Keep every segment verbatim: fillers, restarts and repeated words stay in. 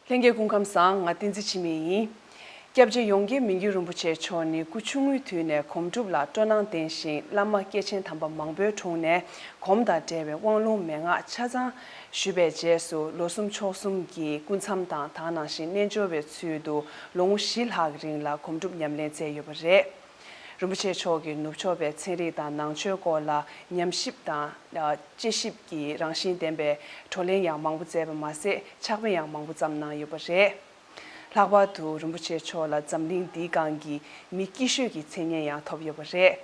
ལྷན་རྒྱས་སྐུ་ཁམས་བཟང་། ང་བསྟན་འཛིན་འཆི་མེད་ཡིན། སྐྱབས་རྗེ་ཡོངས་དགེ་མི་འགྱུར་རིན་པོ་ཆེ་མཆོག་ནི་སྐུ་ཆུང་ངུའི་དུས་ནས་སྒོམ་སྒྲུབ་ལ་སྤྲོ་སྣང་ལྡན་ཞིང་། བླ་མ་སྐྱེས་ཆེན་དམ་པ་མང་པོའི་དྲུང་ནས་སྒོམ་དང་འབྲེལ་བའི་དབང་ལུང་མན་ངག་ཆ་ཚང་ཞུས་པའི་རྗེས་སུ། ལོ་གསུམ་ཕྱོགས་གསུམ་གྱི་སྐུ་མཚམས་དང་། དེ་ནང་བཞིན་རྣལ་འབྱོར་བའི་ཚུལ་དུ་ལོ་ངོ་བཞི་ལྷག་རིང་ལ་སྒོམ་སྒྲུབ་ཉམས་ལེན་མཛད་ཡོད་པ་རེད། རིན་པོ་ཆེ་མཆོག་གིས་ནུབ་ཕྱོགས་པའི་ཚན་རིག་དང་ནང་ཆོས་སྐོར་ལ་ཉམས་ཞིབ་དང་། ཨ། དཔྱད་ཞིབ་ཀྱི་རང་བཞིན་ལྡན་པའི་བགྲོ་གླེང་ཡང་མང་པོ་མཛད་པ་མ་ཟད། ཕྱག་དཔེ་ཡང་མང་པོ་བརྩམས་གནང་ཡོད་པ་རེད། ལྷག་པར་དུ་རིན་པོ་ཆེ་མཆོག་ལ་འཛམ་གླིང་འདིའི་སྒང་གི་མི་སྐྱིད་ཤོས་ཀྱི་མཚན་སྙན་ཡང་ཐོབ་ཡོད་པ་རེད།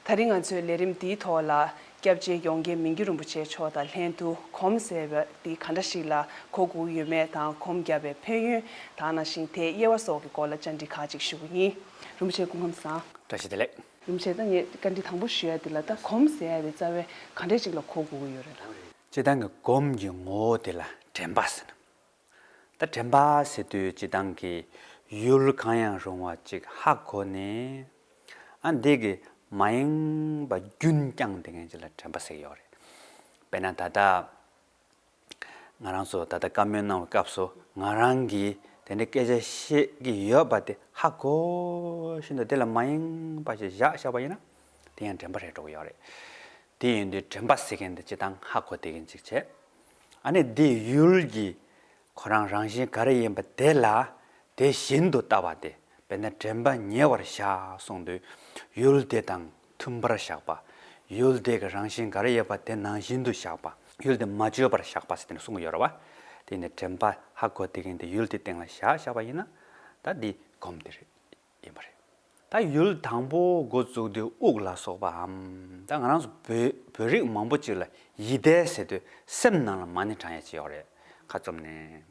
ད་རིང་ང་ཚོའི་ལས་རིམ་འདིའི་ཐོག་ལ་སྐྱབས་རྗེ་ཡོངས་དགེ་མི་འགྱུར་རིན་པོ་ཆེ་མཆོག་དང་ལྷན་དུ་སྒོམ་ཟེར་བ་འདི་ག་འདྲ་ཞིག་ལ་གོ་དགོས་ཀྱི་ཡོད་མེད་དང་། སྒོམ་བརྒྱབ་པའི་ཕན་ཡོན། དེ་ནང་བཞིན་དེའི་དབྱེ་བ་སོགས་ཀྱི་སྐོར་ལ་བཅར་འདྲི་ཁག་ཅིག་ཞུ་གི་ཡིན། རིན་པོ་ཆེ་སྐུ་ཁམས་བཟང་། བཀྲ་ཤིས་བདེ་ལེགས། རིན་པོ་ཆེ། ད་ངས་བཀའ་འདྲི་དང་པོ་ཞུ་ཡ་འདི་ལ། ད་སྒོམ་ཟེར་ཡ་དེ་རྩ་བའི་ག་འདྲས་ཅིག་ལ་གོ་དགོས་ཀྱི་ཡོད་རེད་ལ། སྤྱིར་བཏང་གི་སྒོམ་གྱི་ངོ་བོ་དེ་ལ་དྲན་པ་ཟེར་ན། ད་དྲན་པ་ཟེར་དུས་སྤྱིར་བཏང་གི་ཡུལ་གང་ཡང་རུང་བ་ཅིག་ཧ་གོ་ནས། ཨ། འདི་གི་མ་ཡེངས་པ་རྒྱུན་བསྐྱངས་བསྡད་མཁན་ཅིག་ལ་དྲན་པ་ཟེར་གྱི་ཡོད་རེད། དཔེར་ན་ད་ལྟ་ང་རང་ཚོ་ད་ལྟ་བཀའ་མོལ་གནང་བའི་སྐབས་སུ། ང་རང་གིས་དེ་འདྲའི་སྐད་ཆ་བཤད་ཀྱི་ཡོད་པ་དེ་ཧ་གོ་བཞིན་དུ་དེ་ལ་མ་ཡེངས་པ་ཞིག་བཞག་བཞག་པ་ཡིན་ན། དེ་ཡང་དྲན་པ་རེད་འགྲོ་གི་ཡོད་རེད། དེ་ཡིན་དུས་དྲན་པ་ཟེར་མཁན་དེ་སྤྱིར་བཏང་ཧ་གོ་བསྡད་མཁན་ཅིག་བྱས། ཨ་ནི་དེའི་ཡུལ་གྱི་ཁོ་རང་རང་བཞིན་ག་རེ་ཡིན་པ་དེ་ལ་དེ་བཞིན་དུ་ལྟ་བ་སྟེ། དཔེར་ན་དྲན་པ་ཉེ་བར་བཞག་གསུངས་དུས། ཡུལ་དེ་དང་མཐུན་པར་བཞག་པ། ཡུལ་དེ་གི་རང་བཞིན་ག་རེ་ཡོད་པ་དེ་ནང་བཞིན་དུ་བཞག་པ། ཡུལ་དེ་མ་བཅོས་པར་བཞག་པ་ཟེར་དེ་ནས་གསུང་གི་ཡོད་རེད་བ། དེ་ནི་དྲན་པ་ཧ་གོ་བསྡད་མཁན་དེ་ཡུལ་དེ་སྟེང་ལ་བཞག་བཞག་པ་ཡིན་ན། ད་འདི་སྒོམ་དེ་རེད། ཡིན་པ་རེད། ད་ཡུལ་དང་པོ་འགོ་བཙུགས་དུས་དབུགས་ལ་སོགས་པའམ། ད་ང་རང་ཚོ་བོད་བོད་རིགས་མང་པོ་ཅིག་ལ་ཡིད་བདེ་ཟེར་དུས་སེམས་ནང་ལ་མ་ཎི་བགྲང་ཡ་ཅིག་ཡོད་རེད། ཁ་བཙུམ་ནས།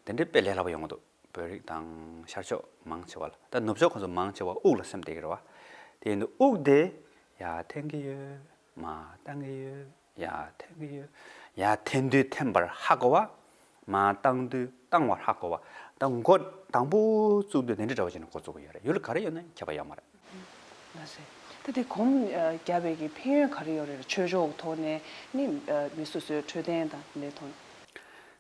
དེ་འདྲའི་དཔེ་ལས་སླ་པོ་ཡོང་གི་འདུག་བོད་རིགས་དང་ཤར་ཕྱོགས་མང་ཆེ་བ་ལ། ད་ནུབ་ཕྱོགས་ཁོ་ཚོ་མང་ཆེ་བ་དབུགས་ལ་སེམས་གཏད་ཀྱི་རེད་བ། དེ་ཡིན་དུས་དབུགས་དེ་ཡར་འཐེན་གྱི་ཡོད། མར་བཏང་གི་ཡོད། ཡར་འཐེན་གྱི་ཡོད། ཡར་འཐེན་དུས་འཐེན་པར་ཧ་གོ་བ། མར་བཏང་དུས་བཏང་བར་ཧ་གོ་བ། ད་འགོ་དང་པོ་བཙུགས་དུས་དེ་འདྲ་འདྲ་བོ་བྱས་ནས་འགོ་བཙུགས་ཀྱི་ཡོད་རེད། ཡུལ་ག་རེ་ཡོད་ན་ཁྱད་པར་ཡོད་མ་རེད། ལགས་སེ། ད་དེ་སྒོམ་རྒྱབ་པའི་གི་ཕན་ཡོན་ག་རེ་ཡོད་རེད། ཆོས་ཕྱོགས་ཐོག་ནས་ནི། མི་སོ་སོའི་འཕྲོད་བསྟེན་དང་དེ་འདྲའི་ཐོག་ནས།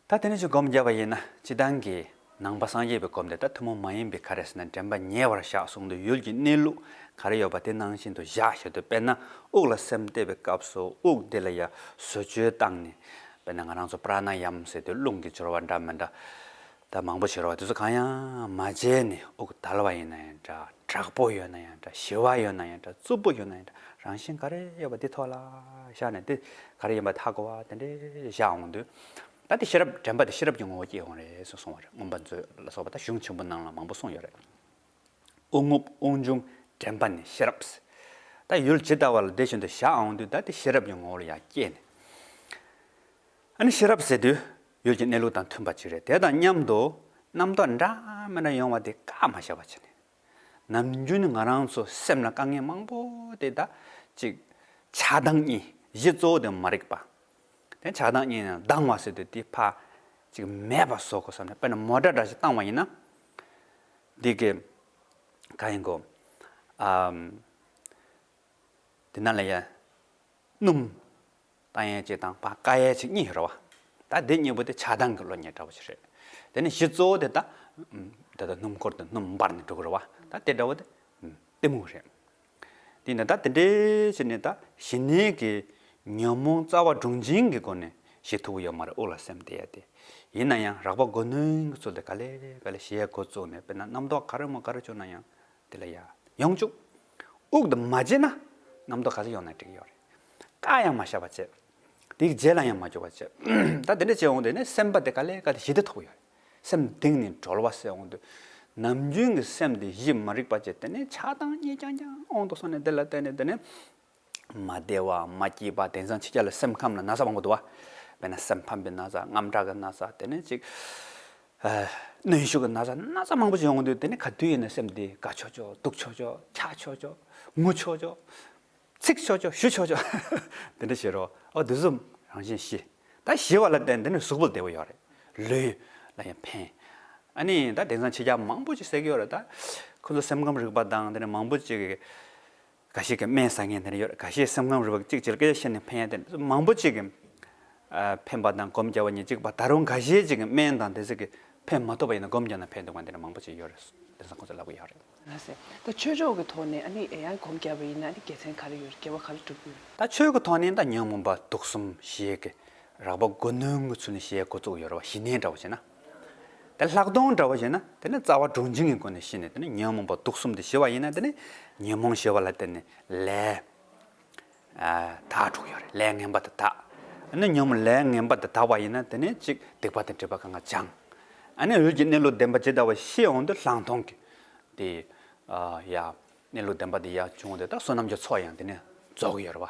ད་དེ་ནས་ཅིག་སྒོམ་བརྒྱབ་པ་ཡིན་ན། སྤྱིར་བཏང་གི་ནང་པ་སངས་རྒྱས་པའི་སྒོམ་དེ་ད་ཐུན་མོང་མ་ཡིན་པའི་ག་རེ་ཟེར་ན། དྲན་པ་ཉེ་བར་བཞག་གསུངས་དུས་ཡུལ་གྱི་གནས་ལུགས་ག་རེ་ཡོད་པ་དེ་ནང་བཞིན་དུ་བཞག་བཞག་དུས། དཔེར་ན་དབུགས་ལ་སེམས་གཏད་པའི་སྐབས་སུ་དབུགས་དེ་ལ་ཡ་བཟོ་བཅོས་བཏང་ནས། དཔེར་ན་ང་རང་ཚོ་པྲ་ན་ཡམ་ཟེར་དུས་རླུང་གི་སྦྱོར་བ་འདྲ་མི་འདྲ་ད་མང་པོ་བྱེད་རོགས། དེ་ཚོ་གང་ཡང་མ་བྱས་ནས། དབུགས་དལ་བ་ཡིན་ན་ཡང་འདྲ། དྲག་པོ་ཡོད་ན་ཡང་འདྲ། ཞི་བ་ཡོད་ན་ཡང་འདྲ། རྩུབ་པོ་ཡོད་ན་ཡང་འདྲ། རང་བཞིན་ག་རེ་ཡོད་པ་དེ་ཐོག་ལ་བཞག་ནས། དེ་ག་རེ་ཡིན་པ་ཧ་གོ་བ་དེ་འདྲས་བཞག་འོང་དུས། ད་དེ་ཤེས་རབ། དྲན་པ་དེ་ཤེས་རབ་ཀྱི་ངོ་བོ་སྐྱེ་འོང་རེད་ཟེར་གསུངས་པ་རེད། མངོན་པ་མཛོད་ལ་སོགས་པ་ད་གཞུང་ཆེན་པོ་ནང་ལ་མང་པོ་གསུངས་ཡོད་རེད། དབུགས་རྔུབ་དབུགས་འབྱུང་དྲན་པ་ནི་ཤེས་རབ་ཟེར། ད་ཡུལ་ཇི་ལྟ་བ་ལ་དེ་བཞིན་དུ་བཞག་འོང་དུས། ད་དེ་ཤེས་རབ་ཀྱི་ངོ་བོ་ལ་ཡར་སྐྱེས་ནས། ཨ་ནི་ཤེས་རབ་ཟེར་དུས་ཡུལ་གྱི་གནས་ལུགས་དང་མཐུན་པ་ཅིག་རེད། དེ་དང་མཉམ་དུ་རྣམ་རྟོག་འདྲ་མི་འདྲ་ཡོང་བ་དེ་བཀག་མ་བཞག་པ་བྱས་ནས། ནམ་རྒྱུན་ང་རང་ཚོ་སེམས་ལ་དཀའ་ངལ་མང་པོ་དེ་ད་ཅིག་ཆགས་སྡང་གཉིས། གཞི་གཙོ་བོ་དེ་མ་རིག་པ། དེ་ཆགས་སྡང་གཉིས་ནས་སྡང་བ་ཟེར་དུས་དེ་ཕར་ཅིག་མེད་པ་བཟོ་དགོས་བསམ་ནས། དཔེར་ན་མོ་ཊ་འདྲ་ཞིག་བཏང་བ་ཡིན་ན། འདི་གི་ག་ཡིན་གོ། ཨམ། དེ་ནང་ལ་ཡ་སྣུམ་བཏང་ཡས་གཅིག་དང་ཕར་བཀག་ཡས་གཅིག་གཉིས་ཡོད་རེད་བ། ད་དེ་གཉིས་པོ་དེ་ཆགས་སྡང་གི་བློ་ཉེས་འདྲ་བོ་ཞིག་རེད། དེ་ནས་གཞི་གཙོ་བོ་དེ་ད་ད་ལྟ་སྣུམ་འཁོར་དེ་སྣུམ་འབར་ནས་འགྲོ་གི་རེད་བ། ད་དེ་འདྲ་བོ་དེ་གཏི་མུག་རེད། དེ་ནས་ད་དེ་འདྲའི་བྱས་ནས་ད་ཞི་གནས་ཀྱི་ཉོན་མོངས་རྩ་བ་དྲུངས་འབྱིན་གྱི་སྒོ་ནས་ཞི་ཐུབ་ཀྱི་ཡོད་མ་རེད། དབུགས་ལ་སེམས་གཏད་ཡ་དེ། ཡིན་ན་ཡང་རགས་པ་མགོ་གནོན་གྱི་ཚུལ་དུ་ག་ལེ་ག་ལེ་ཞི་ཡ་འགོ་བཙུགས་ནས། དཔེར་ན་རྣམ་རྟོག་ག་རེ་མོ་ག་རེ་བྱུང་ན་ཡང་དེ་ལ་ཡ་ཡོང་བཅུག་དབུགས་དེ་མ་བརྗེད་ན་རྣམ་རྟོག་ག་ཚོད་ཡོང་ན་འགྲིག་གི་ཡོད་རེད། བཀག་ཡང་མ་བཞག་པ་བྱས། དེའི་རྗེས་ལ་ཡང་མ་འཇུག་པ་བྱས། ད་དེ་འདྲ་བྱས་འོང་དུས་ནས་སེམས་པ་དེ་ག་ལེ་ག་ལེ་ཞི་བདེ་ཐོབ་ཡོད་རེད། སེམས་གཏིང་ནས་གྲོལ་བ་ཟེར་འོང་དུས། ནམ་རྒྱུན་གྱི་སེམས་དེ་གཞི་མ་རིག་པ་བྱས། དེ་ནས་ཆགས་སྡང་གཉིས་རྐྱང་རྐྱང་འོང་དུ་སོང་ནས། དེ་ལ་བརྟེན་ནས་དེ་ནས་མ་བདེ་བ། མ་སྐྱིད་པ། དེང་སང་ཕྱི་རྒྱལ་ལ་སེམས་ཁམས་ལ་ན་ཚ་མང་པོ་འདུག་བ། དཔེར་ན་སེམས་ཕམ་པའི་ན་ཚ། དངངས་སྐྲག་གི་ན་ཚ། དེ་ནས་ཅིག་ཨ། གནོན་ཤུགས་ཀྱི་ན་ཚ། ན་ཚ་མང་པོ་ཅིག་ཡོང་གི་འདུག་དེ་ནས་ག་དུས་ཡིན་ན་སེམས་འདི་དགའ་ཆོག་ཆོག་སྡུག་ཆོག་ཆོག་ཆགས་ཆོག་ཆོག་ངུ་ཆོག་ཆོག་ཚིག་ཆོག་ཆོག་ཞུ་ཆོག་ཆོག་དེ་འདྲ་བྱེད་རོགས། ཨོ་དེ་ཚོ་རང་བཞིན་ཞི། ད་ཞི་བ་ལ་བརྟེན་དེ་ནས་གཟུགས་པོ་བདེ་པོ་ཡོད་རེད། ལུས་ལ་ཡང་ཕན། ཨ་ནི་ད་དེང་སང་ཕྱི་རྒྱལ་མང་པོ་ཅིག་ཟེར་གྱི་ཡོད་རེད། ད་ཁོ་ཚོ་སེམས་ཁམས་རིག་པ་དང་དེ་ནས་མང་པོ་ཅིག་གི་འགའ་ཞིག་གིས་སྨན་ཟ་མཁན་དེ་འདྲ་ཡོད་རེད། འགའ་ཤས་སེམས་ཁམས་རིག་པ་གཅིག་གཅིག་ལ་སྐད་ཆ་བཤད་ནས་ཕན་ཡ་དེ་འདྲ། མང་པོ་ཅིག་གིས་ ཨ། ཕན་པ་དང་སྒོམ་རྒྱག་པ་གཉིས་གཅིག་པ། ད་རུང་འགའ་ཤས་ཅིག་གིས་སྨན་དང་དེ་ཚོ་གིས་ཕན་མ་ཐོགས་པ་ཡིན་ན་སྒོམ་རྒྱག་ན་ཕན་འདུག་ག་འདི་འདྲ་མང་པོ་ཅིག་ཡོད་རེད། དེང་སང་ཁོང་ཚོས་ལབ་ཀྱི་ཡོད་རེད། ལགས་སེ། ད་ཆོས་ཕྱོགས་ཀྱི་ཐོག་ནས་ཨ་ནི་ཡང་སྒོམ་རྒྱག་པ་ཡིན་ན་ཨ་ནི་དགེ་མཚན་ག་རེ་ཡོད་རེད། དགེ་བ་ག་རེ་སྒྲུབ་ཀྱི་ཡོད་རེད། ད་ཆོས་ཀྱི་ཐོག་ནས་ད་ཉོན་མོངས་པ་དུག་གསུམ་ཞི་ཡས་ཀྱི་རགས་པ་དགུ་སྣོན་གྱི་ཚུལ་ནས་ཞི་ཡས་འགོ་བཙུགས་ཡོད་རེད་བ། ཞི་གནས་འདྲ་བོ་བྱས་ན། དེ་ལྷག་མཐོང་འདྲ་བོ་བྱས་ན་དེ་ནི་རྩ་བ་གྲུབ་ཆེན་གྱི་སྒོ་ནས་ཞི་ནས། དེ་ནི་ཉོན་མོངས་པ་དུག་གསུམ་དེ་ཞི་བ་ཡིན་ན་དེ་ནི་ཉོན་མོངས་ཞི་བ་ལ་བརྟེན་ནས་ལས། ཨ། དག་འགྲོ་གི་ཡོད་རེད། ལས་ངན་པ་དེ་དག་ཨ་ནི་ཉོན་མོངས་ལས་ངན་པ་དེ་དག་པ་ཡིན་ན་དེ་ནི་གཅིག་སྡིག་པ་དང་སྒྲིབ་པ་གང་ག་སྦྱངས། ཨ་ནི་འོད་ཀྱི་གནས་ལུགས་བདེན་པ་ཇི་ལྟ་བ་ཤེས་འོང་དུས་ལྷག་མཐོང་གི་དེ། ཨ། ཡ། གནས་ལུགས་བདེན་པ་དེ་ཡར་བྱུང་སྟེ་ད་བསོད་ནམས་ཀྱི་ཚོགས་ཡང་དེ་ནས་རྫོགས་ཀྱི་ཡོད་རེད་བ།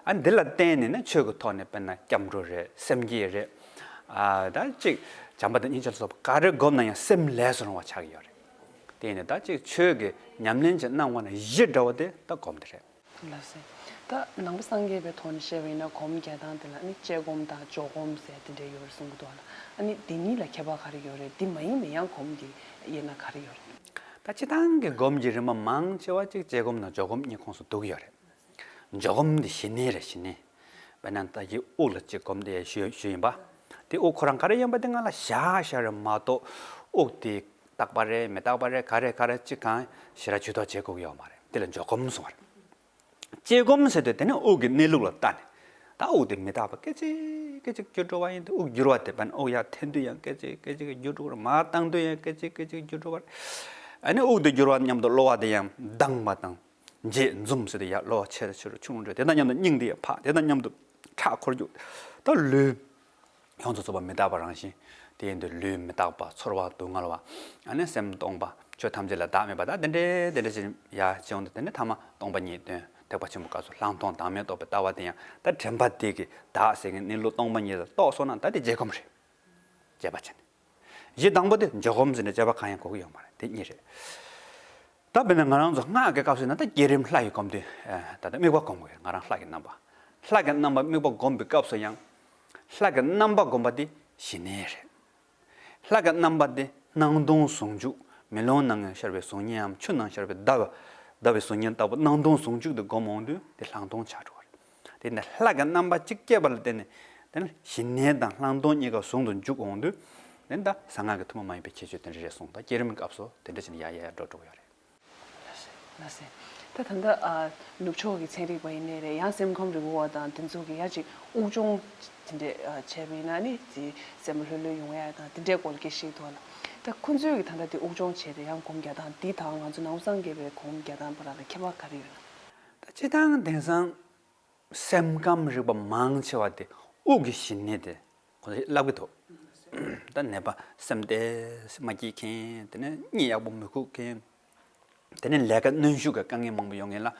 ཨ། འདི་ལ་བརྟེན་ནས་ནི་ཆོས་ཀྱི་ཐོག་ནས་དཔེར་ན་སྐྱབས་འགྲོ་རེད། སེམས་བསྐྱེད་རེད། ཨ། ད་གཅིག་བྱམས་པ་དང་སྙིང་རྗེ་ལ་སོགས་པ་ག་རེ་བསྒོམས་ན་ཡང་སེམས་ལས་སུ་རུང་བ་ཆགས་ཀྱི་ཡོད་རེད། དེ་ནི་ད་གཅིག་ཆོས་ཀྱི་ཉམས་ལེན་གྱི་གནང་བ་ནི་གཞི་འདྲ་བོ་དེ་ད་སྒོམ་དེ་རེད། ལགས་སེ། ད་ནང་པ་སངས་རྒྱས་པའི་ཐོག་ནས་བཤད་པ་ཡིན་ན་སྒོམ་རྒྱག་སྟངས་དེ་ལ་ནི་དཔྱད་སྒོམ་དང་འཇོག་སྒོམ་ཟེར་དེ་འདྲ་ཡོད་རེད་གསུང་གི་འདུག་ལ། ཨ་ནི་དེ་གཉིས་ལ་ཁྱད་པར་ག་རེ་ཡོད་རེད། དེ་མ་ཡིན་པའི་ཡང་སྒོམ་གྱི་དབྱེ་ན་ག་རེ་ཡོད་རེད། ད་སྤྱིར་བཏང་གི་སྒོམ་གྱི་རིམ་པ་མང་ཆེ་བ་གཅིག་དཔྱད་སྒོམ་དང་འཇོག་སྒོམ་གཉིས་ཁོངས་སུ་འདུ་གི་ཡོད་རེད། འཇོག་སྒོམ་འདི་ཞི་གནས་རེད། ཞི་གནས། དཔེར་ན་ད་ཀྱི་དབུགས་ལ་གཅིག་སྒོམ་དེ་ཞུ་ཞུ་ཡིན་པ། དེ་དབུགས་ཁོ་རང་ག་རེ་ཡིན་པ་དེ་སྔ་ལ་བཞག་བཞག་རེད་མ་གཏོགས་དབུགས་དེ་རྟག་པ་རེད་མི་རྟག་པ་རེད་ག་རེ་ག་རེ་གཅིག་གང་ཞེ་དྲག་ཇུས་གཏོགས་བྱེད་དགོས་ཀྱི་ཡོད་མ་རེད། དེ་ལ་འཇོག་སྒོམ་གསུང་བ་རེད། དཔྱད་སྒོམ་ཟེར་དུས་དེ་ནི་དབུགས་ཀྱི་གནས་ལུགས་ལ་ལྟ་ནས། ད་དབུགས་དེ་མི་རྟག་པ་སྐད་ཅིག་སྐད་ཅིག་འགྱུར་འགྲོ་བ་ཡིན་དུས་དབུགས་འགྱུར་བ་དེ་དཔེར་ན་དབུགས་ཡར་འཐེན་དུས་ཡང་སྐད་ཅིག་སྐད་ཅིག་འགྱུར་འགྲོ་བ་རེད། མར་བཏང་དུས་ཡང་སྐད་ཅིག་སྐད་ཅིག་འགྱུར་འགྲོ་བ་རེད། ཨ་ནི་དབུགས་དེ་འགྱུར་བ་མཉམ་དུ་གློ་བ་དེ་ཡང་ལྡང་བ་དང་། རྗེས་འཛུམ་ཟེར་དུས་ཡར་གློ་བ་ཆེ་རུ་ཆེ་རུ་ཆུང་རུ་འགྲོ། དེ་དང་མཉམ་དུ་སྙིང་དེ་ཡང་འཕར། དེ་དང་མཉམ་དུ་ཁྲག་འཁོར་རྒྱུག་ད་ལུས་ཡོངས་སུ་རྫོགས་པ་མི་རྟག་པ་རང་བཞིན། དེ་ཡིན་དུས་ལུས་མི་རྟག་པ་ཚོར་བ་སྡུག་བསྔལ་བ། ཨ་ནི་སེམས་སྟོང་པ། ཆོས་ཐམས་ཅད་ལ་བདག་མེད་པ། ད་དེ་འདྲའི་དེ་འདྲ་ཞིག་ཡར་བྱུང་སྟེ་དེ་ནས་ཐ་མ་སྟོང་པ་ཉིད་དོན་ཐེག་པ་ཆེན་པོའི་སྐབས་སུ་ལྷག་མཐོང་བདག་མེད་རྟོགས་པའི་ལྟ་བ་དེ་ཡང་ད་དྲན་པ་དེ་གིས་བདག་ཟེར་མཁན་གནས་ལུགས་སྟོང་པ་ཉིད་ལ་རྟོགས་སོང་ན་ད་དེ་དཔྱད་སྒོམ་རེད། དཔྱད་པ་བྱས་ནས། གཞི་དང་པོ་དེ་འཇོག་སྒོམ་ཟེར་ནས་དཔྱད་པ་གང་ཡང་དགོས་ཀྱི་ཡོད་མ་རེད། དེ་གཉིས་རེད། ད་དཔེར་ན་ང་རང་ཚོ་སྔགས་ཀྱི་སྐབས་སུ་ཡིན་ན་ད་བསྐྱེད་རིམ་ལྷ་ཡི་སྒོམ་དུས་ད་ལྟ་དམིགས་པ་སྒོམ་དགོས་ཡོད། ང་རང་ལྷ་གི་རྣམ་པ། ལྷ་གི་རྣམ་པ་དམིགས་པ་སྒོམ་པའི་སྐབས་སུ་ཡང་། ལྷ་གི་རྣམ་པ་སྒོམ་པ་དེ་ཞི་གནས་རེད། ལྷ་གི་རྣམ་པ་དེ་སྣང་སྟོང་ཟུང་འཇུག་མེ་ལོང་ནང་ཤར་བའི་གཟུགས་བརྙན་འམ་ཆུ་ནང་ཤར་བའི་ཟླ་བ། ཟླ་བའི་གཟུགས་བརྙན་ལྟ་བུ་སྣང་སྟོང་ཟུང་འཇུག་དེ་སྒོམ་འོང་དུས་དེ་ལྷག་མཐོང་ཆགས་འགྲོ་བ་རེད། དེ་ནས་ལྷ་གི་རྣམ་པ་གཅིག་སྐྱེས་པ་ལ་བརྟེན་ནས་དེ་ནས་ཞི་གནས་དང་ལྷག་མཐོང་གཉིས་ཀ་ཟུང་དུ་འཇུག་འོང་དུས། དེ་ནས་ད་གསང་སྔགས་ཀྱི་ཐུན་མོང་མ་ཡིན་པའི་ཁྱད་ཆོས་དེ་འདྲ་རེད་གསུངས། ད་བསྐྱེད་རིམ་སྐབས་སུ་དེ་འདྲ་བྱས་ནས་ཡར་ཡར་ཡར་འགྲོ་འགྲོ་གི་ཡོད་རེད། ལགས་སེ། ད་ད་ལྟ་ཨ་ནུབ་ཕྱོགས་ཀྱི་ཚན་རིག་པ་ཡིན་ནའི་རེད། ཡང་སེམས་ཁམས་རིག་པ་བ་དང་དེ་ཚོ་གི་ཡ་ཅིག་དབུགས་སྦྱོང་དེ་འདྲས་ཨ་བྱས་པ་ཡིན་ན་ནི་དེ་སེམས་ལྷོད་ལྷོད་ཡོང་ཡ་དང་དེ་འདྲས་སྐོར་ལ་སྐད་ཆ་བཤད་འདུག་ལ། ད་ཁོ་ཚོས་ཀྱི་ད་ལྟ་དེ་དབུགས་སྦྱོང་བྱས་ཏེ་ཡང་སྒོམ་རྒྱག་སྟངས་འདི་དང་ང་ཚོ་ནང་པ་སངས་རྒྱས་པའི་སྒོམ་རྒྱག་སྟངས་བར་ལ་ཁྱད་པར་ག་རེ་ཡོད་ན། ད་སྤྱིར་བཏང་དེང་སང་སེམས་ཁམས་རིག་པ་མང་ཆེ་བ་དེ་དབུགས་ཀྱི་ཞི་གནས་དེ་ཁོ་ཚོས་ལབ་ཀྱི་འདུག་ད་ནད་པ་སེམས་ཏོག་ཙམ་མ་སྐྱིད་མཁན། དེ་ནས་གཉིད་ཡག་པོ་མི་ཁུག་མཁན། དེ་ནས་ལས་ཀ་གནོན་ཤུགས་ཀྱི་དཀའ་ངལ་མང་པོ་ཡོད་མཁན་ལ་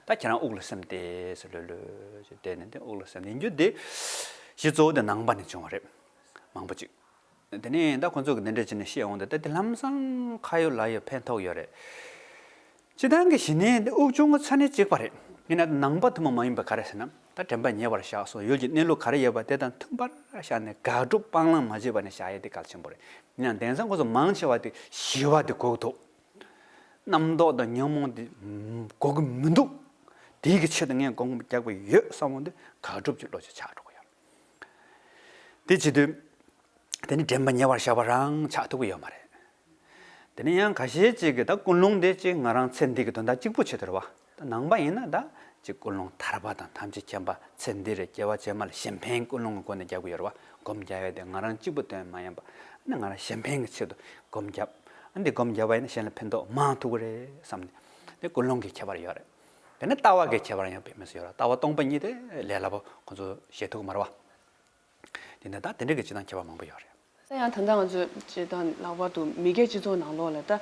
ད་ཁྱེད་རང་དབུགས་ལ་སེམས་ཏོག་ཙམ་ལྷོད་ལྷོད་ཅིག་བསྡད་ནས་དེ་དབུགས་ལ་སེམས་ཡིན་རྒྱུ་དེ་གཞི་གཙོ་བོ་དེ་ནང་པ་ནས་བྱུང་བ་རེད། མང་པོ་ཅིག་དེ་ནས་ད་ཁོ་ཚོ་གི་འདི་འདྲ་བྱས་ནས་བཤད་འོང་དུས་ད་དེ་ལམ་སང་ཁ་ཡོད་ལག་ཡོད་ཕན་ཐོགས་ཡོད་རེད། སྤྱིར་བཏང་གི་ཞི་གནས་འདི་དབུགས་སྦྱོང་གི་ཆ་ནས་གཅིག་པ་རེད། ཡིན་ན་ནང་པ་ཐུན་མོང་མ་ཡིན་པ་ག་རེ་ཟེར་ན། ད་དྲན་པ་ཉེ་བར་བཞག་སོགས་ཡུལ་གྱི་གནས་ལུགས་ག་རེ་ཡོད་པ་དེ་དང་མཐུན་པར་བཞག་ནས་དགག་སྒྲུབ་སྤང་བླང་མ་བྱས་པ་ནས་བཞག་ཡས་དེ་གལ་ཆེན་པོ་རེད། ཡིན་ན་དེང་སང་ཁོ་ཚོ་མང་ཆེ་བ་དེ་ཞི་བ་དེ་དགོས་ཀྱི་འདུག་རྣམ་རྟོག་དང་ཉོན་མོངས་དེ་དགོས་ཀྱི་མི་འདུག་དེའི་གི་ཆེད་དུ་ངས་སྒོམ་རྒྱག་པ་ཡོད་བསམ་འོང་དུས་དགག་སྒྲུབ་ཀྱི་བློ་ཅིག་ཆགས་འགྲོ་གི་ཡོད། དེ་བྱེད་དུས། དེ་ནི་དྲན་པ་ཉེ་བར་བཞག་པ་རང་ཆགས་ཐུབ་ཀྱི་ཡོད་མ་རེད། དེ་ནི་ཡང་ཁ་ཤས་ཅིག་གིས་ད་ཀུན་སློང་དེ་ཅིག་ང་རང་ཚེ་འདི་གི་དོན་དག་གཅིག་པུ་བྱེད་དུ་རེད་བ། ད་ནང་པ་ཡིན་ན་ད་ཅིག་ཀུན་སློང་ཐར་པ་དང་ཐམས་ཅད་མཁྱེན་པ་ཚེ་འདི་རེད་སྐྱེ་བ་ཕྱི་མ་ལ་གཞན་ཕན་ཀུན་སློང་གི་སྒོ་ནས་རྒྱག་གི་ཡོད་རེད་བ། སྒོམ་རྒྱག་ཡ་དེ་ང་རང་གཅིག་པུ་དོན་མ་ཡིན་པ། ཨ་ནི་ང་རང་གཞན་ཕན་གྱི་ཆེད་དུ་སྒོམ་རྒྱབ། ཨ་འདི་སྒོམ་རྒྱབ་པ་ཡིན་ན་གཞན་ལ་ཕན་ཐོགས་མང་ཐུབ་ཀྱི་རེད་བསམ་ནས། དེ་ཀུན་སློང་གི་ཁྱད་པར་ཡོད་རེད། དེ་ནི་ལྟ་བ་གི་ཁྱད་པར་ཡང་དཔེ་མི་སྲིད་ཡོད་རེད། ལྟ་བ་སྟོང་པ་ཉིད་དེ་ལས་སླ་པོ་ཁོ་ཚོ་བཞེད་ཐུབ་ཀྱི་མ་རེད་བ། དེ་ནས་ད་དེ་འདྲ་གི་སྤྱིར་བཏང་ཁྱད་པར་མང་པོ་ཡོད་རེད། ད་ཡང་ད་ལྟ་ང་ཚོས་སྤྱིར་བཏང་ལྷག་པར་དུ་མི་སྐྱ་སྤྱི་ཚོགས་ནང་ལོགས་ལ་ད་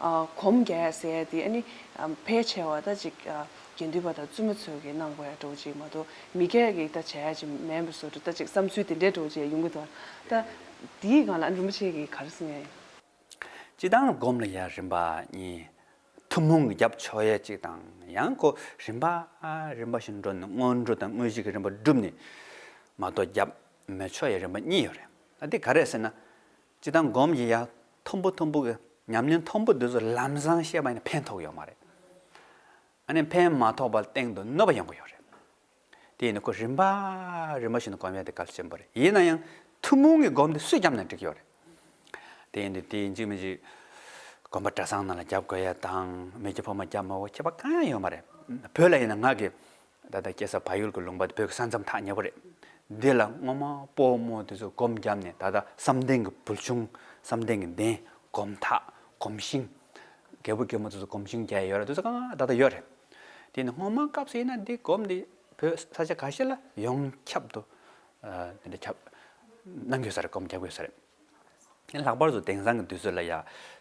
ཨ་སྒོམ་རྒྱག་ཟེར་ཡ་དེ་ཨ་ནི་ཨ་ཕལ་ཆེ་བ་ད་ཅིག་ཨ་དགེ་འདུན་པ་དང་བཙུན་མ་ཚོས་ཀྱི་གནང་དགོས་ཡ་འདྲ་བོ་ཅིག་མ་གཏོགས་མི་སྐྱ་གི་ད་བྱ་ཡ་ཅིག་མིན་པའི་བཟོ་འདྲ། ད་ཅིག་བསམ་ཚུལ་དེ་འདྲ་འདྲ་བོ་ཅིག་ཡོང་གི་འདུག་ད་དེའི་སྒང་ལ་ཨ་རིན་པོ་ཆེ་གིས་ག་རེ་གསུང་ཡ་ཡིན། སྤྱིར་བཏང་སྒོམ་ལ་ཡ་རིམ་པ་གཉིས། ཐུན་མོང་གི་རྒྱབ་ཆོག་ཡས་གཅིག་དང་། ཡང་ཁོ་རིམ་པ་རིམ་པ་བཞིན་འགྲོ་ནས་སྔོན་འགྲོ་དང་དངོས་གཞི་གི་རིམ་པ་བསྒྲུབས་ནས་མ་གཏོགས་རྒྱབ་མི་ཆོག་ཡས་རིམ་པ་གཉིས་ཡོད་རེད། ད་འདི་ག་རེ་ཟེར་ན། སྤྱིར་བཏང་སྒོམ་གྱི་ཡ་མཐོན་པོ་མཐོན་པོ་གི་ཉམས་ལེན་མཐོན་པོ་འདི་ཚོ་ལམ་སང་བཤད་པ་ཡིན་ན་ཕན་ཐོགས་ཡོད་མ་རེད། ཨ་ནི་ཕན་མ་ཐོགས་པར་སྟེང་དུ་གནོད་པ་ཡོང་གི་ཡོད་རེད། དེ་ཡིན་ན་ཁོ་རིམ་པ་རིམ་པ་བཞིན་དུ་སྒོམ་ཡ་དེ་གལ་ཆེན་པོ་རེད། ཡིན་ན་ཡང་ཐུན་མོང་གི་སྒོམ་དེ་སུས་བརྒྱབ་ན་འགྲིག་གི་ཡོད་རེད། དེ་ཡིན་དུས་དེ་ཡིན་གཅིག་མིན་གཅིག་དགོན་པ་གྲྭ་ཚང་ནང་ལ་རྒྱབ་དགོས་ཡ་དང་མི་སྐྱ་ཕོ་མོ་རྒྱབ་མ་དགོས་ཁྱད་པར་གང་ཡང་ཡོད་མ་རེད། བོད་ལ་ཡིན་ན་ང་གི་ད་ལྟ་སྐྱེས་ས་བལ་ཡུལ་གྱི་ལུང་པ་དེ་བོད་ཀྱི་ས་མཚམས་ཐག་ཉེ་པོ་རེད། འདི་ལ་སྔོན་མ་སྤོ་རྨོ་དེ་ཚོ་སྒོམ་བརྒྱབ་ནས་ད་ལྟ་བསམ་གཏན་གྱི་བུ་ཆུང་བསམ་གཏན་གྱི་གདན་སྒོམ་ཐག་སྒོམ་ཤིང་། རྒད་པོ་རྒད་མོ་དེ་ཚོ་སྒོམ་ཤིང་རྒྱག་ཡ་ཡོད་རེད། དེ་ཚོ་གང་ད་ལྟ་ཡོད་རེད། དེ་ནི་སྔོན་མ་སྐབས་སུ་ཡིན་ན་འདི་སྒོམ་འདི་བོད་ས་ཆ་ཁ་ཤས་ལ་ཡོངས་ཁྱབ་ཏུ་ཨ་དེ་འདྲ་ཁྱབ་གནང་དགོས་ས་རེད། སྒོམ་རྒྱག་དགོས་ས་རེད། ལྷག་པར་དུ་དེང་སང་གི་དུས་ཚོད་ལ་ཡ་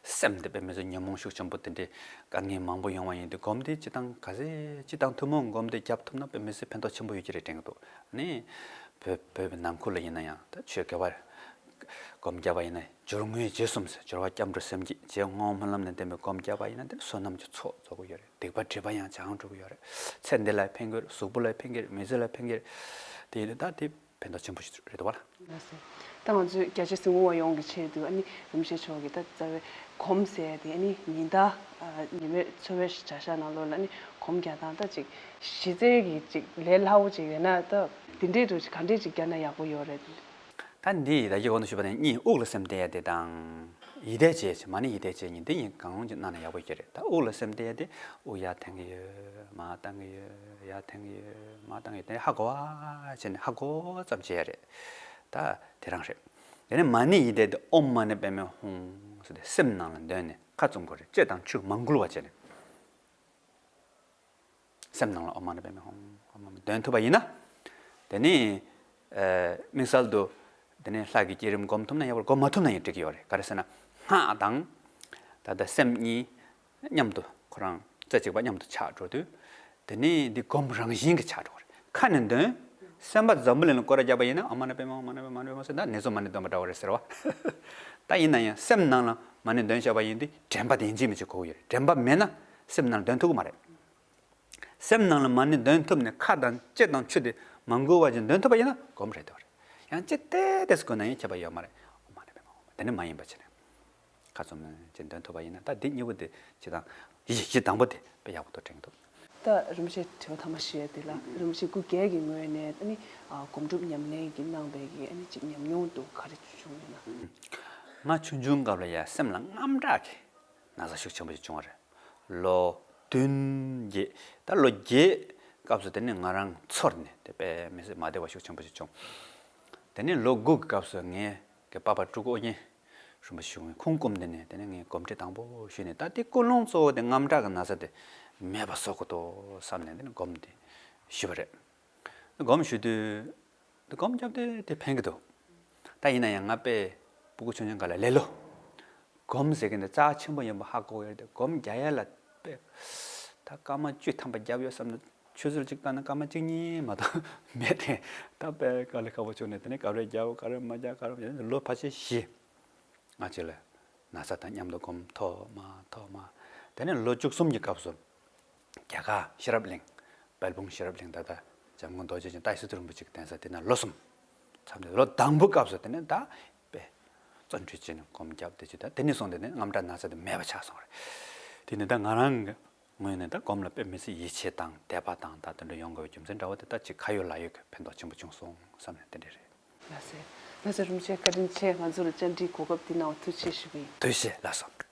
སེམས་དེ་དཔེ་མི་སྲིད་ཉོན་མོངས་ཤུགས་ཆེན་པོ་དེ་འདྲའི་དཀའ་ངལ་མང་པོ་ཡོང་བ་ཡིན་དུས་སྒོམ་དེ་སྤྱི་བཏང་ག་ཚད་སྤྱི་བཏང་ཐུན་མོང་སྒོམ་དེ་རྒྱབ་ཐུབ་ན་དཔེ་མི་སྲིད་ཕན་ཐོགས་ཆེན་པོ་ཡོད་ཀྱི་རེད་དྲན་གྱི་འདུག་ནི་བོད་བོད་པའི་ནང་ཁུལ་ལ་ཡིན་ན་ཡང་ད་ཆོས་དགེ་བ་སྒོམ་བརྒྱབ་པ་ཡིན་ན་སྦྱོར་དངོས་རྗེས་གསུམ་ཟེར་སྦྱོར་བ་སྐྱབས་འགྲོ་སེམས་བསྐྱེད་རྗེས་བསྔོ་སྨོན་ལམ་ནས་བསྟན་པའི་སྒོམ་བརྒྱབ་པ་ཡིན་ན་དེ་ནི་བསོད་ནམས་ཀྱི་ཚོགས་རྫོགས་ཀྱི་ཡོད་རེད། སྡིག་པ་སྒྲིབ་པ་ཡང་བྱང་འགྲོ་གི་ཡོད་རེད། ཚེ་འདི་ལ་ཕན་གྱི་རེད། གཟུགས་པོ་ལ་ཕན་གྱི་རེད། མི་ཚེ་ལ་ཕན་གྱི་རེད། དེ་ཡིན་དུས་ད་དེ་ཕན་ཐོགས་ཆེན་པོ་ཞིག་རེད་འདུག་བ་ལ། ལགས་སོ། ད་ང་ཚོས་རྒྱ་ཆེ་གཟིགས་མོ་བ་ཡོངས་ཀྱི་ཆེད་དུ་ཨ་ནི་རིན་པོ་ཆེ་མཆོག་གིས་ད་རྩ་བའི་སྒོམ་ཟེར་དེ་ཨ་ནི་ཉིན་ལྟར་ཉི་མའི་འཚོ་བའི་བྱ་གཞག་ནང་ལོགས་ལ་ཨ་ནི་སྒོམ་རྒྱག་སྟངས་ད་ཅིག་གཞི་རྩའི་གི་ཅིག་ལས་སླ་བོ་ཅིག་ཡོད་ན་ད་དེ་འདྲའི་འདྲ་ཅིག་ག་འདྲས་ཅིག་རྒྱག་ན་ཡག་པོ་ཡོད་རེད། ད་འདི་ཡི་ད་གི་གོང་དུ་ཞུས་པ་ནས་གཉིས། དབུགས་ལ་སེམས་གཏད་ཡ་དེ་དང་། ཡིད་བཟླས་བྱེད་ཅེས་མ་ཎི་ཡིད་བཟླས་བྱེད་གཉིས་འདི་གཉིས་གང་རུང་ཅིག་གནང་ན་ཡག་པོ་ཞིག་རེད། ད་དབུགས་ལ་སེམས་གཏད་ཡ་དེ་དབུགས་ཡར་འཐེན་གྱི་ཡོད། མར་བཏང་གི་ཡོད། ཡར་འཐེན་གྱི་ཡོད། མར་བཏང་གི་ཡོད། དེ་ནས་ཧ་གོ་བ་བྱས་ནས་ཧ་གོ་ཙམ་བྱེད་ཡ་རེད། ད་དེ་རང་རེད། དེ་ནས་མ་ཎི་ཡིད་བཟླས་དེ་ཨོཾ་མ་ཎི་པདྨེ་ཧཱུྃ་ཟེར་ཏེ་སེམས་ནང་ལ་འདོན་ནས་ཁ་བཙུམ་དགོས་རེད། ལྕེ་དང་ཆུ་མ་འགུལ་བ་བྱས་ནས། སེམས་ནང་ལ་ཨོཾ་མ་ཎི་པདྨེ་ཧཱུྃ། ཨོཾ་མ་ཎི་འདོན་ཐུབ་པ་ཡིན་ན། དེ་ནི་ཨ་དམིགས་བསལ་དུ་དེ་ནི་ལྷ་གི་བསྐྱེད་རིམ་སྒོམ་ཐུབ་ན་ཡག་པོ། སྒོམ་མ་ཐུབ་ན་ཡང་འགྲིག་གི་ཡོད་རེད། ག་རེ་ཟེར་ན་སྔགས་དང་ད་ལྟ་སེམས་གཉིས་མཉམ་དུ་ཁོ་རང་རྩེ་གཅིག་པ་མཉམ་དུ་ཆགས་འགྲོ་དུས། དེ་ནི་འདི་སྒོམ་རང་བཞིན་གྱིས་ཆགས་འགྲོ་གི་རེད། ཁ་ནས་འདོན། སེམས་པ་འཛམ་བུ་གླིང་ལ་སྐོར་ར་བརྒྱབ་པ་ཡིན་ན་ཨོཾ་མ་ཎི་པདྨེ་ཧཱུྃ། ཨོཾ་མ་ཎི་པདྨེ་ཧཱུྃ། ཨོཾ་མ་ཎི་པདྨེ་ཧཱུྃ་ཟེར་ན་ནེ་ཙོ་མ་ཎི་འདོན་པ་འདྲ་བོ་རེད་ཟེར་བ། ད་ཡིན་ན་ཡང་སེམས་ནང་ལ་མ་ཎི་འདོན་བྱས་པ་ཡིན་དུས་དྲན་པ་དེ་ཡིན་གཅིག་མིན་གཅིག་དགོས་ཀྱི་ཡོད་རེད། དྲན་པ་མེད་ན་སེམས་ནང་ལ་འདོན་ཐུབ་ཀྱི་མ་རེད། སེམས་ནང་ལ་མ་ཎི་འདོན་ཐུབ་ནས་ཁ་དང་ལྕེ་དང་ཆུ་དེ་མ་འགུལ་བ་ཅིག་འདོན་ཐུབ་པ་ཡིན་ན་སྒོམ་རེད་འདུག་རེད། ཡང་ལྕེ་ཏེ་ཏེ་སྒུག་ན་ཡང་ཁྱད་པར་ཡོད་མ་རེད། ཨོཾ་མ་ཎི་པདྨེ་ཧཱུྃ། དེ་ནི་མ་ཡིན་པ་བྱས་ནས་ཁ་བཙུམ་ཅིག་འདོན་ཐུབ་པ་ཡིན་ན། ད་འདི་གཉིས་པོ་དེ་སྤྱིར་བཏང་གཞི་གཞི་དང་པོ་དེ་དཔེ་ཡག་པོ་འདུག་དྲན་གྱི་འདུག་ད་རིན་པོ་ཆེ་དྲི་བ་ཐ་མ་ཞུ་ཡ་དེ་ལ་རིན་པོ་ཆེ་སྐུ་སྒེར་གྱི་ངོས་ནས་ཨ་ནི་ཨ་སྒོམ་སྒྲུབ་ཉམས་ལེན་གྱི་གནང་བའི་གི་ཨ་ནི་ཅིག་ཉམས་མྱོང་དུ་ག་རེ་བྱུང་ཡོད་ན། ང་ཆུང་ཆུང་སྐབས་ལ་ཡ་སེམས་ལ་དངངས་སྐྲག་གི་ན་ཚ་ཤུགས་ཆེན་པོ་ཞིག་བྱུང་བ་རེད། ལོ་བདུན་བརྒྱད། ད་ལོ་བརྒྱད་སྐབས་སུ་དེ་ནི་ང་རང་ཚོར་ནས་དེ་དཔེ་མི་སྲིད་མ་བདེ་བ་ཤུགས་ཆེན་པོ་ཞིག་བྱུང་། དེ་ནི་ལོ་དགུ་གི་སྐབས་སུ་ངའི་གི་པ་ཕ་སྤྲུལ་སྐུ་ཨོ་རྒྱན་རིན་པོ་ཆེ་ཞུ་ཁོང་ཁོང་སྐུ་མདུན་ནས་དེ་ནི་ངས་སྒོམ་ཁྲིད་དང་པོ་ཞུས་ནས། ད་དེ་ཀུན་སློང་གཙོ་བོ་དེ་དངངས་སྐྲག་གི་ན་ཚ་དེ་མེད་པ་བཟོ་དགོས་འདུག་བསམ་ནས་དེ་ནི་སྒོམ་དེ་ཞུས་པ་རེད། སྒོམ་ཞུ་དུས། འདི་སྒོམ་བརྒྱབ་དུས་དེ་ཕན་གྱི་འདུག་ད་ཡིན་ན་ཡང་ང་དཔེ་སྤུ་གུ་ཆུང་ཆུང་སྒང་ལ་ལེ་ལོ། སྒོམ་ཟེར་མཁན་དེ་རྩ་ཆེན་པོ་ཡིན་པ་ཧ་གོ་ཡོད་དེ། སྒོམ་རྒྱག་ཡ་ལ་དཔེ་ད་སྐར་མ་བཅུ་ཐམ་པ་བརྒྱབ་ཡོད་བསམ་ན་ཆུ་ཚོད་གཅིག་བཏང་ན་སྐར་མ་གཅིག་གཉིས་མ་གཏོགས་མེད་དེ། ད་དཔེ་དཀའ་ལས་ཁག་པོ་བྱུང་ནས་དེ་ནས་ག་རེ་བརྒྱབ་ག་རེ་མ་བརྒྱབ་ག་རེ་མ་བརྒྱབ་ལོ་ཕལ་ཆེར་བཞི། ང་གཅིག་ལ་ན་ཚ་དང་མཉམ་དུ་སྒོམ་ཐོག་མ་ཐོག་མ། དེ་ནས་ལོ་བཅུ་གསུམ་གྱི་སྐབས་སུ་རྒྱ་གར་ཤེས་རབ་གླིང་། དཔལ་སྤུངས་ཤེས་རབ་གླིང་། ད་ལྟ་འཇམ་མགོན་རྡོ་རྗེ་འཆང་ཏཱའི་ཙི་ཏུ་རིན་པོ་ཆེ་གི་གདན་ས་དེ་ན་ལོ་གསུམ་འཚམས་ཏེ། ལོ་དང་པོའི་སྐབས་སུ་དེ་ནས་ད་དཔེ་བརྩོན་འགྲུས་བྱས་ནས་སྒོམ་བརྒྱབ་དེ་བྱས། ད་དེ་ནས་བཟུང་སྟེ་ནི་དངངས་སྐྲག་ན་ཚ་དེ་མེད་པ་ཆགས་སོང་རེད། དེ་ནི་ད་ང་རང་གི་ངོས་ནས་ད་སྒོམ་ལ་དཔེ་མི་སྲིད་ཡིད་ཆེས་དང་དད་པ་དང་ད་དེ་འདྲ་ཡོང་དགོས་པའི་རྒྱུ་མཚན་འདྲ་བོ་དེ་ད་ཅིག་ཁ་ཡོད་ལག་ཡོད་ཀྱི་ཕན་ཐོགས་ཆེན་པོ་བྱུང་སོང་བསམ་ནས་དེ་འདྲ་རེད། ལགས་སོ། ལགས་སོ། རིན་པོ་ཆེ་བཀའ་དྲིན་ཆེ། ང་ཚོ་ལ་བཅར་འདྲིའི་གོ་སྐབས་འདི་གནང་བ་ཐུགས་རྗེ་ཆེ་ཞུ་གི་ཡིན། ཐུགས་རྗེ་ཆེ། ལགས་སོ།